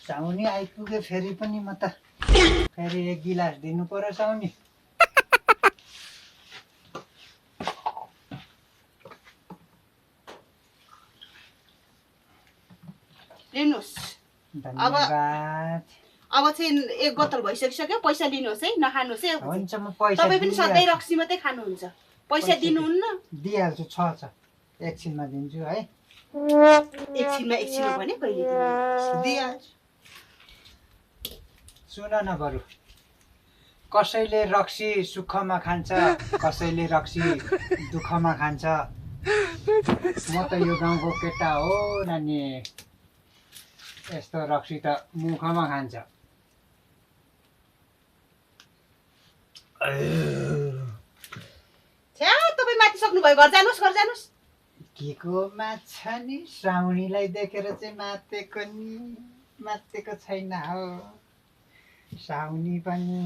साउनी आइपुगे फेरि पनि म त फेरि एक गिलास दिनु पर्यो साउनी। लिनुहोस्। धन्यवाद। अब चाहिँ एक बोतल भइसकिसक्यो, पैसा लिनुहोस् है, नखानुहोस् है। हुन्छ म पैसा तपाईँ पनि सधैँ रक्सी मात्रै खानुहुन्छ, पैसा दिनुहुन्न। दिइहाल्छु, छ एकछिनमा दिन्छु है। एकछिनमा भने कहिले दिइहाल्छु। सुन न बरु, कसैले रक्सी सुखमा खान्छ, कसैले रक्सी दुःखमा खान्छ। म त यो गाउँको केटा हो नानी, यस्तो रक्सी त मुखमा खान्छ। छ्या, तपाईँ माथि सक्नुभयो, घर जानुहोस्। के को माछा नि, श्रावणीलाई देखेर चाहिँ मातेको नि, मातेको छैन हो। साउनी पनि